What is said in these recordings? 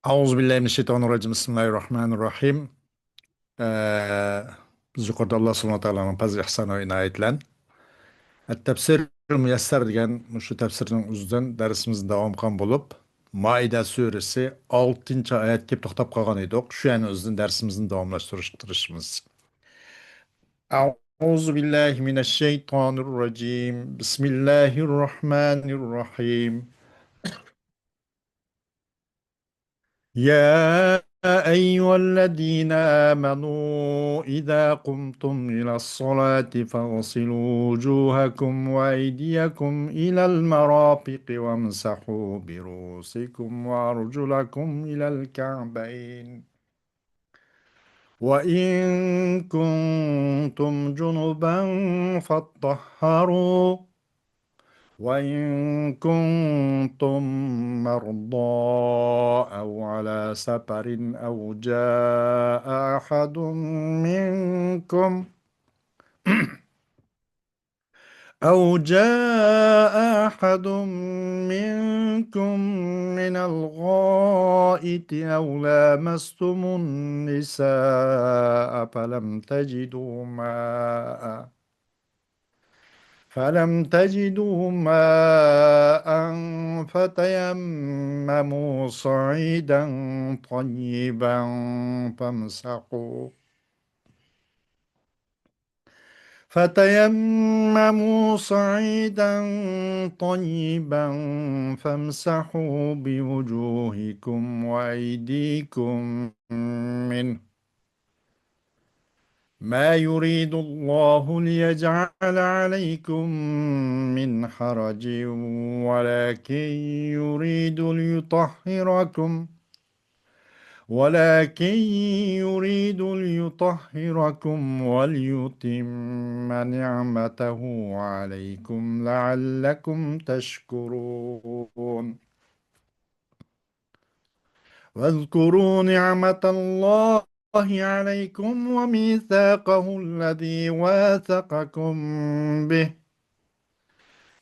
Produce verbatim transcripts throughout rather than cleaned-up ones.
أعوذ بالله من الشيطان الرجيم. بسم الله الرحمن الرحيم. ئە، بىز يۇقىرىدا ئاللا سۇبھانەھۇ ۋە تائالانىڭ پەزلى، ئىھسانى ۋە ئىنايىتى بىلەن تەپسىرۇل مۇيەسسەر دېگەن مۇشۇ تەپسىرنىڭ ئۆزىدىن دەرسىمىزنى داۋام قىلغان بولۇپ، مائىدە سۈرىسى ئالتىنچى ئايەتكە كېلىپ توختاپ قالغان ئىدۇق. شۇ يەرنىڭ ئۆزىدىن دەرسىمىزنى داۋاملاشتۇرۇشقا تىرىشىمىز. أعوذ بالله من الشيطان الرجيم. بسم الله الرحمن الرحيم. يا أيها الذين آمنوا إذا قمتم إلى الصلاة فاغسلوا وجوهكم وأيديكم إلى المرافق وامسحوا برؤوسكم وأرجلكم إلى الكعبين. وإن كنتم جنبا فاطهروا، وإن كنتم مرضى أو على سفر أو جاء أحد منكم أو جاء أحد منكم من الغائط أو لامستم النساء فلم تجدوا ماء، فلم تجدوا ماء فتيمموا صعيدا طيبا فامسحوا فتيمموا صعيدا طيبا فامسحوا بوجوهكم وأيديكم منه، ما يريد الله ليجعل عليكم من حرج، ولكن يريد ليطهركم ولكن يريد ليطهركم وليتم نعمته عليكم لعلكم تشكرون. واذكروا نعمة الله عليكم وميثاقه الذي واثقكم به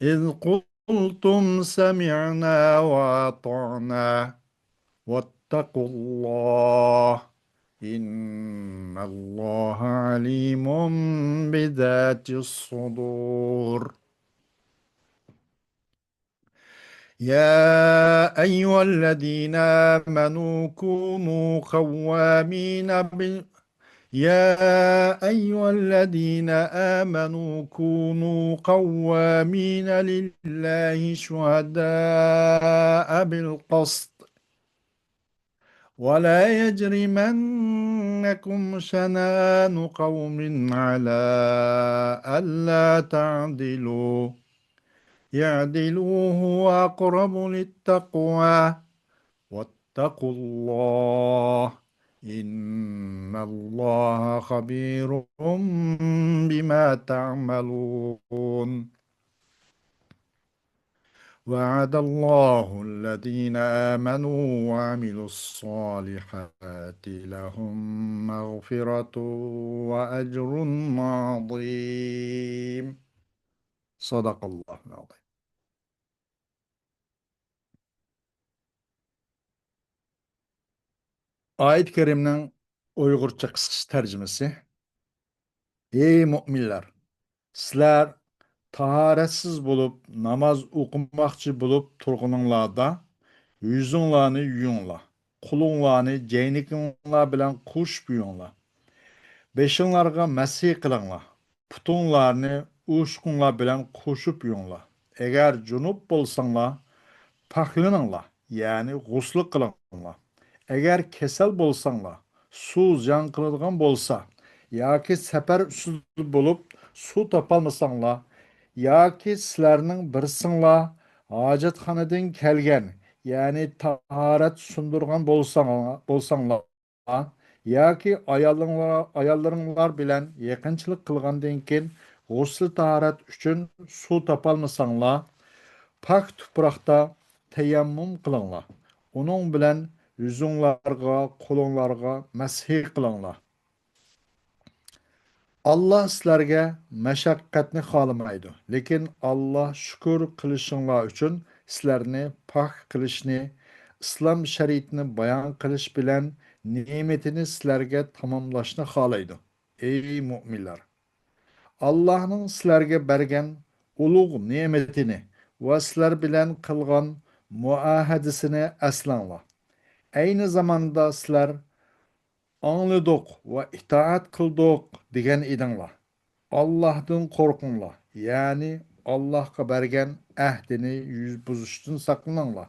إذ قلتم سمعنا وأطعنا واتقوا الله إن الله عليم بذات الصدور. يا أيها الذين آمنوا كونوا قوامين بال-، يا أيها الذين آمنوا كونوا قوامين لله شهداء بالقسط ولا يجرمنكم شنآن قوم على ألا تعدلوا اعدلوا هو أقرب للتقوى واتقوا الله إن الله خبير بما تعملون. وعد الله الذين آمنوا وعملوا الصالحات لهم مغفرة وأجر عظيم. صدق الله العظيم. ئايەت كەرىمنىڭ ئۇيغۇرچە قىسقىچە تەرجىمىسى. ئەي مۆمىنلەر! سىلەر تاھارەتسىز بولۇپ ناماز ئوقۇماقچى بولۇپ تۇرغىنىڭلاردا يۈزۈڭلارنى يۇيۇڭلار، قولۇڭلارنى جەينىكىڭلار بىلەن قوشۇپ يۇيۇڭلار، بېشىڭلارغا مەسھى قىلىڭلار، پۇتۇڭلارنى ئوشۇقۇڭلار بىلەن قوشۇپ يۇيۇڭلار. ئەگەر جۇنۇپ بولساڭلار، پاكلىنىڭلار، يەنى غۇسلى قىلىڭلار. ئەگەر كېسەل بولساڭلار، سۇ زىيان قىلىدىغان بولسا ياكى سەپەر ئۈستىدە بولۇپ سۇ تاپالمىساڭلار ياكى سىلەرنىڭ بىرسىڭلار ھاجەتخانىدىن كەلگەن، يەنى تاھارەت سۇندۇرغان بولساڭلار، بولساڭلار ياكى ئايالىڭلار، ئاياللىرىڭلار بىلەن يېقىنچىلىق قىلغاندىن كېيىن غۇسلى تاھارەت ئۈچۈن سۇ تاپالمىساڭلار، پاك تۇپراقتا تەيەممۇم قىلىڭلار. ئۇنىڭ بىلەن يۈزۈڭلارغا، قولۇڭلارغا مەسھى قىلىڭلار. ئاللا سىلەرگە مەشەققەتنى خالىمايدۇ، لېكىن ئاللا شۈكۈر قىلىشىڭلار ئۈچۈن سىلەرنى پاك قىلىشنى، ئىسلام شەرىئىتىنى بايان قىلىش بىلەن نېمىتىنى سىلەرگە تاماملاشنى خالايدۇ. ئەي مۇئمىنلار! ئاللاھنىڭ سىلەرگە بەرگەن ئۇلۇغ نېمىتىنى ۋە سىلەر بىلەن قىلغان مۇئاھىدىسىنى ئەسلەڭلار. ئەينى زاماندا سىلەر «ئاڭلىدۇق ۋە ئىتائەت قىلدۇق» دېگەن ئىدىڭلار. ئاللاھتىن قورقۇڭلار، يەنى ئاللاھقا بەرگەن ئەھدىنى يۈز بۇزۇشتىن ساقلىنىڭلار.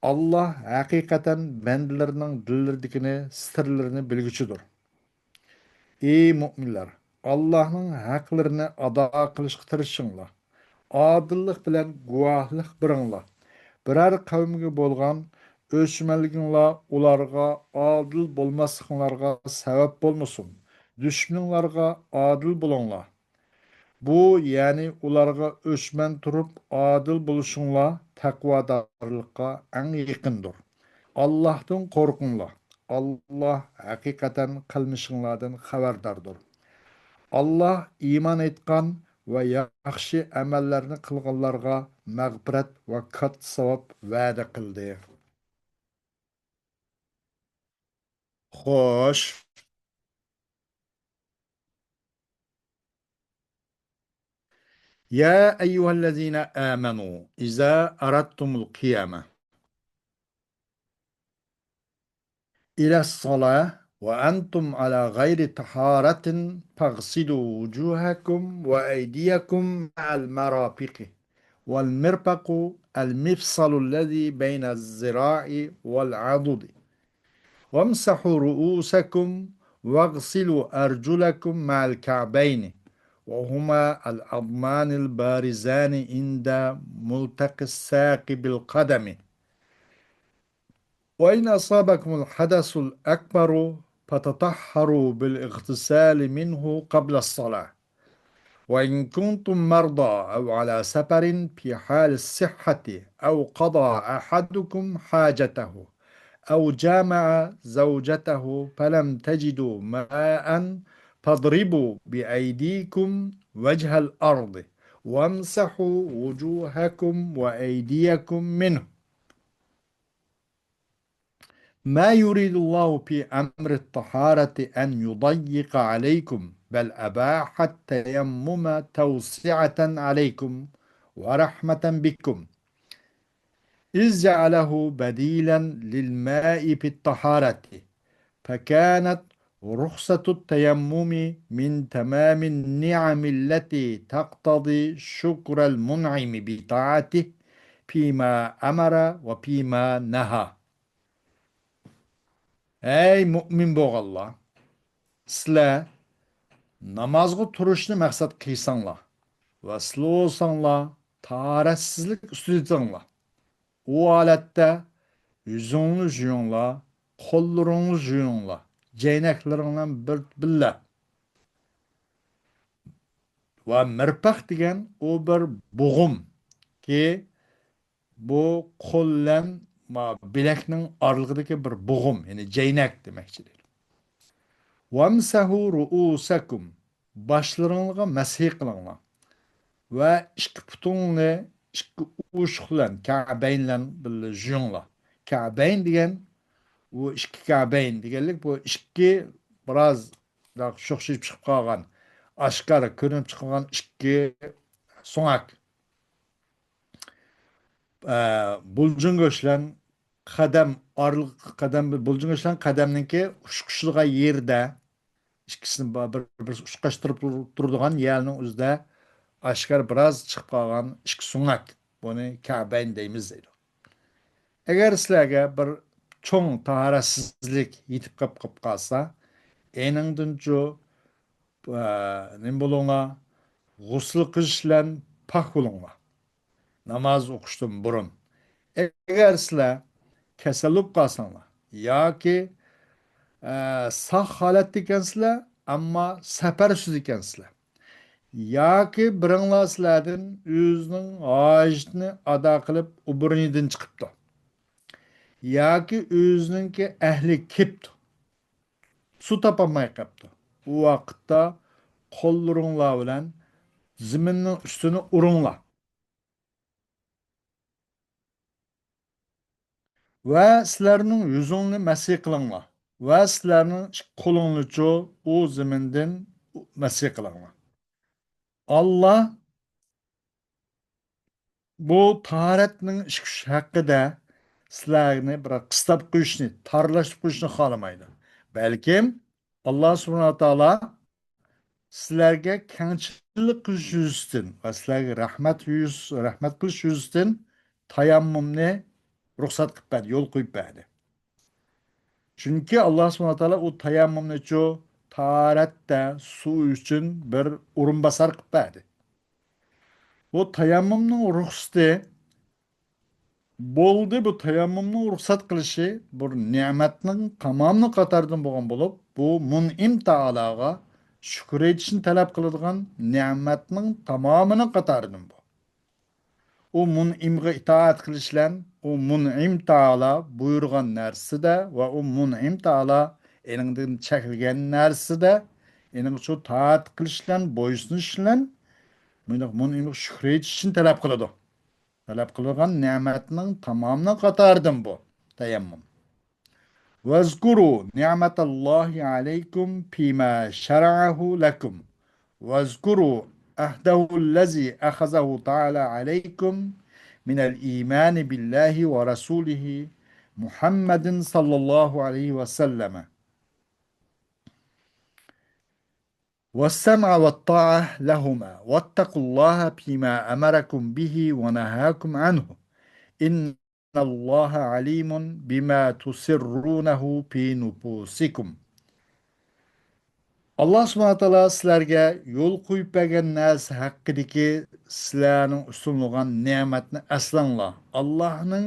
ئاللاھ ھەقىقەتەن بەندىلىرىنىڭ دىللىرىدىكىنى، سىرلىرىنى بىلگۈچىدۇر. ئى مۇئمىنلار! ئاللاھنىڭ ھەقلىرىنى ئادا قىلىشقا تىرىشىڭلار. ئادىللىق بىلەن گۇۋاھلىق بېرىڭلار. بىرەر قەۋمگە بولغان ئۆچمەنلىكىڭلار ئۇلارغا ئادىل بولماسلىقىڭلارغا سەۋەب بولمىسۇن. دۈشمىنىڭلارغا ئادىل بولۇڭلار. بۇ، يەنى ئۇلارغا ئۆچمەن تۇرۇپ ئادىل بولۇشۇڭلار تەقۋادارلىققا ئەڭ يېقىندۇر. ئاللاھتىن قورقۇڭلار. ئاللاھ ھەقىقەتەن قىلمىشىڭلاردىن خەۋەرداردۇر. ئاللاھ ئىمان ئېيتقان ۋە ياخشى ئەمەللەرنى قىلغانلارغا مەغپىرەت ۋە كاتتا ساۋاب ۋەدە قىلدى. خوش. يا أيها الذين آمنوا إذا أردتم القيامة إلى الصلاة وأنتم على غير طهارة فاغسلوا وجوهكم وأيديكم مع المرافق، والمرفق المفصل الذي بين الذراع والعضد، وامسحوا رؤوسكم واغسلوا أرجلكم مع الكعبين، وهما العظمان البارزان عند ملتقى الساق بالقدم. وإن أصابكم الحدث الأكبر فتطهروا بالاغتسال منه قبل الصلاة. وإن كنتم مرضى أو على سفر في حال الصحة أو قضى أحدكم حاجته أو جامع زوجته فلم تجدوا ماء فاضربوا بأيديكم وجه الأرض وامسحوا وجوهكم وأيديكم منه. ما يريد الله في أمر الطهارة أن يضيق عليكم، بل أباح التيمم توسعة عليكم ورحمة بكم، إذ جعله بديلا للماء في الطهارة، فكانت رخصة التيمم من تمام النعم التي تقتضي شكر المنعم بطاعته فيما أمر وفيما نهى. ئەي مۇئمىن بولغانلار! سىلەر نامازغا تۇرۇشنى مەقسەت قىلساڭلار ۋە سىلەر بولساڭلار تاھارەتسىزلىك ئۈستىدە ئىدىڭلار. ئۇ ھالەتتە يۈزۈڭلارنى جۇيۇڭلار، قوللىرىڭلارنى جۇيۇڭلار، جەينەكلىرىڭ بىلەن بىر، بىللە. ۋە مىرپەق دېگەن ئۇ بىر بۇغۇمكى، بۇ قول بىلەن ما بىلەكنىڭ ئارىلىقىدىكى بىر بۇغۇم، يەنى جەينەك دېمەكچى دەيدۇ. «وامسحوا رؤوسكم»، باشلىرىڭلارغا مەسھى قىلىڭلار. ۋە ئىككى پۇتۇڭنى ئىككى ئۇشۇق بىلەن، كەبەين بىلەن بىللە جۇيۇڭلار. كەبەين دېگەن، بۇ ئىككى كەبەين دېگەنلىك، بۇ ئىككى بىراز شوخشىيىپ چىقىپ قالغان، ئاشكارا كۆرۈنۈپ چىقىپ قالغان ئىككى سۆڭەك. ئە، بۇلجۇڭ گۆش بىلەن قەدەم ئارىلىق، قەدەم، بۇلجۇڭ گۆش بىلەن قەدەمنىڭكى ئۇچقۇچلىغان يېرىدە، ئىككىسىنى با-، بىر، بىر ئۇچقاشتۇرۇپ تۇر-، تۇرىدىغان يەرنىڭ ئۆزىدە ئاشكارا بىراز چىقىپ قالغان ئىككى سۆڭەك. بۇنى كەبەين دەيمىز دەيدۇ. ئەگەر سىلەرگە بىر چوڭ تاھارەتسىزلىك يېتىپ قاپ، قاپ قالسا، ئېنىڭدىنچۇ، ئە، نېمە بولۇڭلار؟ غۇسۇل قىلىش بىلەن پاك بولۇڭلار. ناماز ئوقۇشتىن بۇرۇن. ئەگەر سىلەر كېسەل بولۇپ قالساڭلار ياكى، ئە، ساق ھالەتتە ئىكەنسىلەر، ئەمما سەپەر ئۈستىدە ئىكەنسىلەر، ياكى بىرىڭلار سىلەردىن ئۆزىنىڭ ھاجىتىنى ئادا قىلىپ ئوبورنىيدىن چىقىپتۇ، ياكى ئۆزىنىڭكى ئەھلى كېپتۇ، سۇ تاپالماي قاپتۇ، ئۇ ۋاقىتتا قوللىرىڭلار بىلەن زېمىننىڭ ئۈستىنى ئۇرۇڭلار. ۋە سىلەرنىڭ يۈزۈڭنى مەسخ قىلىڭلار. ۋە سىلەرنىڭ ئىككى قولۇڭلىچۇ ئۇ زېمىندىن مەسخ قىلىڭلار. ئاللا بۇ تاھارەتنىڭ ئىككى ئۈچ ھەققىدە سىلەرنى بىر قىستاپ قويۇشنى، تارلاشتۇرۇپ قويۇشنى خالىمايدۇ. بەلكىم ئاللا سۇبھانەھۇ ۋە تائالا سىلەرگە كەڭچىلىك قىلىش يۈزىسىدىن ۋە سىلەرگە رەھمەت يۈز-، رەھمەت قىلىش يۈزىسىدىن تايەممۇمنى رۇخسەت قىلىپ بەردى، يول قويۇپ بەردى. چۈنكى ئاللا سۇبھانەھۇ ۋە تائالا ئۇ تايەممۇمنىچۇ تاھارەتتە سۇ ئۈچۈن بىر ئورۇنباسار قىلىپ بەردى. بۇ تايەممۇمنىڭ رۇخسىتى بولدى، بۇ تايەممۇمنىڭ رۇخسەت قىلىشى بۇ نېمەتنىڭ تامامىنىڭ قاتارىدىن بولغان بولۇپ، بۇ مۇنئىم تائالاغا شۈكۈر ئېيتىشنى تەلەپ قىلىدىغان نېمەتنىڭ تامامىنىڭ قاتارىدىن بۇ. ئۇ مۇنئىمغا ئىتائەت قىلىش بىلەن، ئۇ مۇنئىم تائالا بۇيرۇغان نەرسىدە ۋە ئۇ مۇنئىم تائالا ئېنىڭدىن چەكلىگەن نەرسىدە، ئېنىڭ شۇ تائەت قىلىش بىلەن، بويسۇنۇش بىلەن، مۇنداق مۇنئىمغا شۈكرى ئېيتىشنى تەلەپ قىلىدۇ. تەلەپ قىلىدىغان نېمەتنىڭ تامامىنىڭ قاتارىدىن بۇ تەيەممۇم. واذكروا نعمة الله عليكم فيما شرعه لكم. واذكروا عهده الذي أخذه تعالى عليكم من الإيمان بالله ورسوله محمد صلى الله عليه وسلم. والسمع والطاعة لهما، واتقوا الله فيما أمركم به ونهاكم عنه، إن الله عليم بما تسرونه في نفوسكم. ئاللا سۇبھانەھۇ ۋە تائالا سىلەرگە يول قويۇپ بەرگەن نەرسە ھەققىدىكى سىلەرنىڭ ئۈستۈن بولغان نېمەتنى ئەسلەڭلار. ئاللانىڭ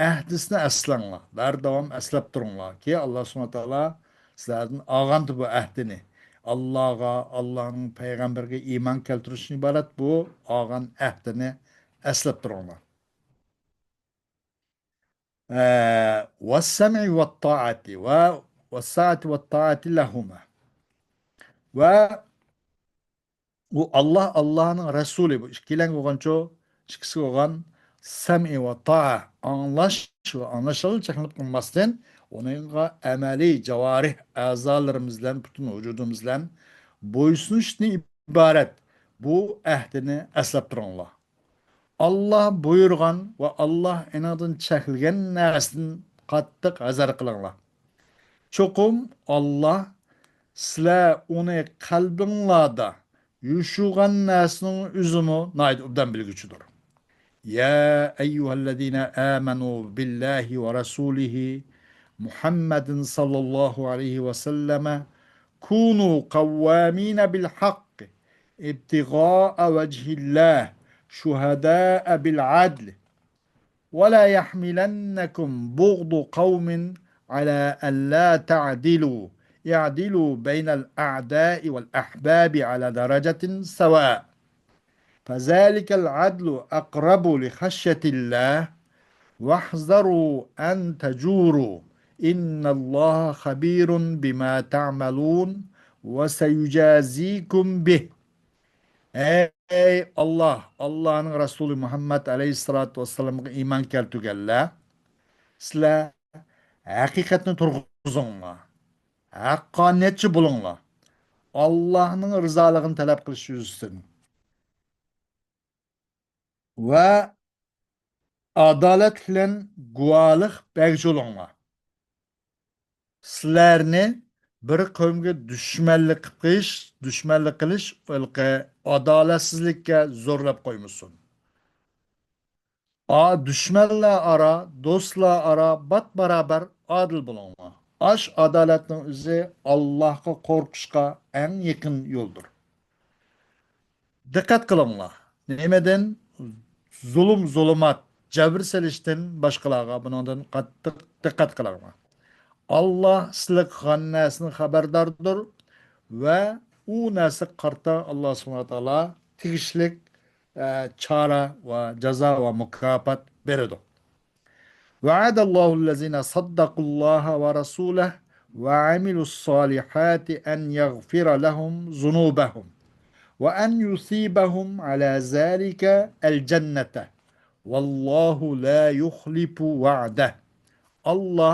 ئەھدىسىنى ئەسلەڭلار، ھەر داۋام ئەسلەپ تۇرۇڭلار. كېيىن ئاللا سۇبھانەھۇ ۋە تائالا سىلەردىن ئالغانتى بۇ ئەھدىنى. ئاللاغا، ئاللانىڭ پەيغەمبىرىگە ئىمان كەلتۈرۈشتىن ئىبارەت بۇ ئالغان ئەھدىنى ئەسلەپ تۇرۇڭلار. ئە، والسمع والطاعة ۋە والسمع والطاعة لهما. ۋە ئۇ ئاللا، ئاللانىڭ رەسۇلى، بۇ ئىككىلەن بولغانچۇ، ئىككىسى بولغان سەمئى ۋە تائە، ئاڭلاش ۋە ئاڭلاشلا چەكلىنىپ قالماستىن، ئۇنىڭغا ئەمەلىي جاۋارىھ ئەزالىرىمىز بىلەن، پۈتۈن ۋۇجۇدىمىز بىلەن بويسۇنۇشتىن ئىبارەت بۇ ئەھدىنى ئەسلەپ تۇرۇڭلار. ئاللا بۇيرۇغان ۋە ئاللا ئېنىڭدىن چەكلىگەن نەرسىدىن قاتتىق ھەزەر قىلىڭلار. چوقۇم ئاللا سىلەر ئۇنى قەلبىڭلاردا يوشۇرغان نەرسىنىڭ ئۆزىمۇ ناھايىتى ئوبدان بىلگۈچىدۇر. يا أيها الذين آمنوا بالله ورسوله محمد صلى الله عليه وسلم كونوا قوامين بالحق ابتغاء وجه الله شهداء بالعدل ولا يحملنكم بغض قوم على ألا تعدلوا اعدلوا بين الأعداء والأحباب على درجة سواء فذلك العدل أقرب لخشية الله واحذروا أن تجوروا إن الله خبير بما تعملون وسيجازيكم به. ئەي ئاللا، ئاللانىڭ رەسۇلى مۇھەممەد ئەلەيھىسسالاتۇ ۋەسسالامغا ئىمان كەلتۈرگەنلەر، سىلەر ھەقىقەتنى تۇرغۇزۇڭلار، ھەققانىيەتچى بولۇڭلار. ئاللانىڭ رىزالىقىنى تەلەپ قىلىش يۈزىسىدىن ۋە ئادالەت بىلەن گۇۋاھلىق بەرگۈچى بولۇڭلار. سىلەرنى بىر قەۋمگە دۈشمەنلىك قىلىش، دۈشمەنلىك قىلىش ھېلىقى ئادالەتسىزلىككە زورلاپ قويمىسۇن. ئا، دۈشمەنلەر ئارا، دوستلار ئارا بات-بارابەر ئادىل بولۇڭلار. ئاش ئادالەتنىڭ ئۆزى ئاللاھقا قورقۇشقا ئەڭ يېقىن يولدۇر. دىققەت قىلىڭلار. نېمىدىن؟ زۇلۇم، زۇلۇمات، جەبىر سېلىشتىن باشقىلارغا بۇنىڭدىن قاتتىق دىققەت قىلىڭلار. ئاللا سىلەر قىلغان نەرسىدىن خەۋەرداردۇر ۋە ئۇ نەرسىگە قارىتا ئاللا سۇبھانەھۇ ۋە تائالا تېگىشلىك، ئە، چارە ۋە جازا ۋە مۇكاپات بېرىدۇ. وعد الله الذين صدقوا الله ورسوله وعملوا الصالحات أن يغفر لهم ذنوبهم وأن يثيبهم على ذلك الجنة والله لا يخلف وعده ئاللا،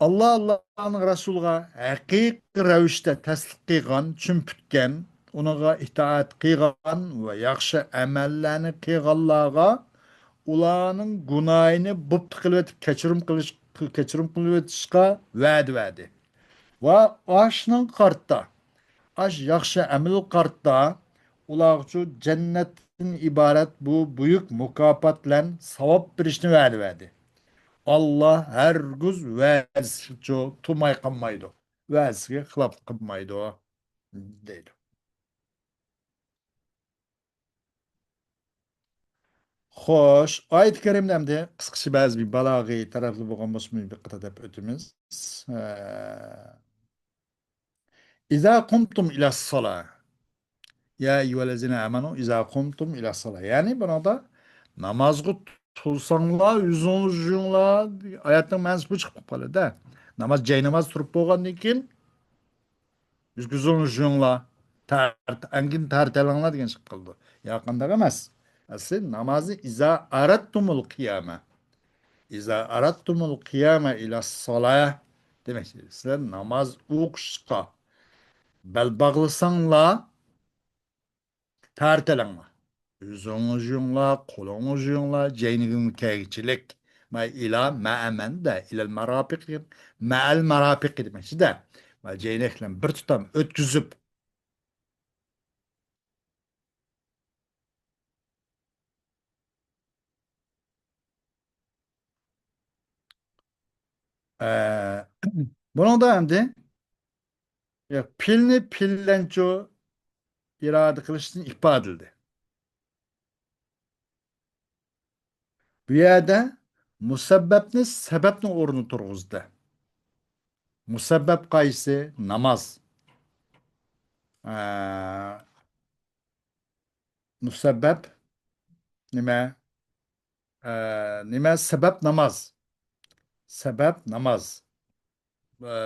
ئاللا، ئاللانىڭ رەسۇلىغا ھەقىقىي رەۋىشتە تەسلىم قىلغان، چۈمپۈتكەن، ئۇنىڭغا ئىتائەت قىلغان ۋە ياخشى ئەمەللەرنى قىلغانلارغا ئۇلارنىڭ گۇناھىنى بۇپتا قىلىۋېتىپ، كەچۈرۈم قىلىش، كەچۈرۈم قىلىۋېتىشقا ۋەدە بەردى. ۋە ئاشنىڭ قارتا، ئاش ياخشى ئەمەل قارتا، ئۇلارغىچۇ جەننەتتىن ئىبارەت بۇ بۈيۈك مۇكاپات بىلەن ساۋاب بېرىشنى ۋەدە بەردى. ئاللا ھەرگىز ۋەدىسىچۇ تۇماي قالمايدۇ، ۋەدىسىگە خىلاپ قىلمايدۇ، دەيدۇ. خوش، ئايەت كەرىمدە ئەمدى قىسقىچە بەزى بىر بالاغىي تەرەپلىرى بولغان بولسىمۇ، بىر قىتا دەپ ئۆتىمىز. ئە، «ئىزا قۇمتۇم ئىلەسسالا. يا ئەييۇھەللەزىنە ئامەنۇ ئىزا قۇمتۇم ئىلەسسالا.» يەنى بۇنىڭدا نامازغا تۇرساڭلار، يۈزۈڭلار يۇيۇڭلار. ئايەتنىڭ مەنىسى بۇ چىقىپ قالىدۇ. ناماز، جاي ناماز تۇرۇپ بولغاندىن كېيىن، يۈزۈڭلار يۇيۇڭلار، تار-، ئەڭگىن تارتىلىڭلار دېگەن چىقىپ قالىدۇ. يا قانداق ئەمەس. ئەسلى نامازنى «ئىزا ئارەتتۇمۇل قىيامە. ئىزا ئارەتتۇمۇل قىيامە ئىلەسسالا» دېمەكچى. سىلەر ناماز ئوقۇشقا بەل باغلىساڭلار، تارتىلىڭلار. يۈزۈڭلار يۇيۇڭلار، قولۇڭلار يۇيۇڭلار، جەينىگىڭ كەيگىچىلىك. ما ئىلا مەئەمەندە، ئىلەل مارافىق دېگەن، مەئەل مارافىق دېمەكچىدە. ما جەينەك بىلەن بىر تۇتام ئۆتكۈزۈپ، ئە، بۇنىڭدا ئەمدى، يا، پېئىلنى پېئىل بىلەنچۇ ئىرادە قىلىشتىن ئىپادىلىدى. بۇ يەردە مۇسەببەپنى سەبەبنىڭ ئورنىدا تۇرغۇزدى. مۇسەببەپ قايسى؟ ناماز. ئە، مۇسەببەپ نېمە؟ ئە، نېمە؟ سەبەب ناماز. سەبەب ناماز. ئە،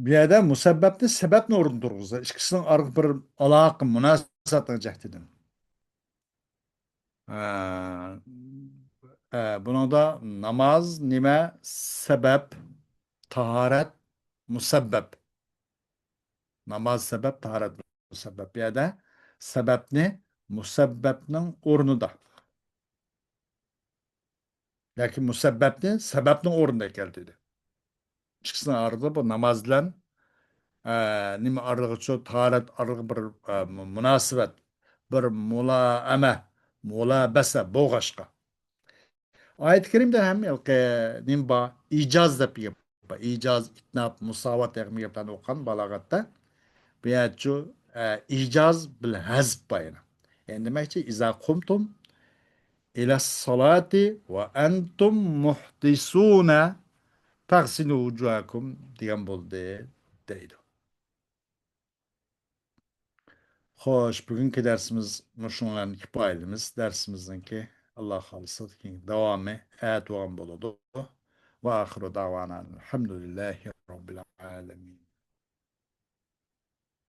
بۇ يەردە مۇسەببەپنى سەبەبنىڭ ئورنىدا تۇرغۇزدى. ئىككىسىنىڭ ئارىلىق بىر ئالاقە، مۇناسىۋەتنىڭ جەھىتىدىن. ئە، ئە، بۇنىڭدا ناماز نېمە؟ سەبەب، تاھارەت، مۇسەببەپ. ناماز سەبەب، تاھارەت مۇسەببەپ. بۇ يەردە سەبەبنى مۇسەببەپنىڭ ئورنىدا ياكى مۇسەببەپنى سەبەبنىڭ ئورنىدا كەلتۈردى. ئىككىسىنىڭ ئارىلىقى بۇ ناماز بىلەن، ئە، نېمە ئارىلىقىچۇ، تاھارەت ئارىلىقى بىر، ئە، مۇ-، مۇناسىۋەت، بىر مۇلائەمە، مۇلابەسە بولغاچقا. ئايەت كەرىمدە ھەم ھېلىقى نېمە بار؟ ئىجاز دەپ گەپ بار. ئىجاز، ئىتناب، مۇساۋات دېگەن گەپلەرنى ئوقۇغان بالاغەتتە. بۇ يەرچۇ، ئە، ئىجاز بىل ھەزپ بار يەنە. يەنى دېمەكچى، «ئىزا قۇمتۇم ئىلەسسالاتى ۋە ئەنتۇم مۇھدىسۇنە فەغسىلۇ ۋۇجۇھەكۇم» دېگەن بولدى، دەيدۇ. خوش، بۈگۈنكى دەرسىمىز مۇشۇنىڭ بىلەن كۇپايىلىمىز. دەرسىمىزنىڭكى، ئاللا خالىسا، كېيىنكى داۋامى ئەتە بولغان بولىدۇ. ۋە ئاخىرۇ داۋانا ئەلھەمدۇلىللاھى رەببىل ئالەمىن.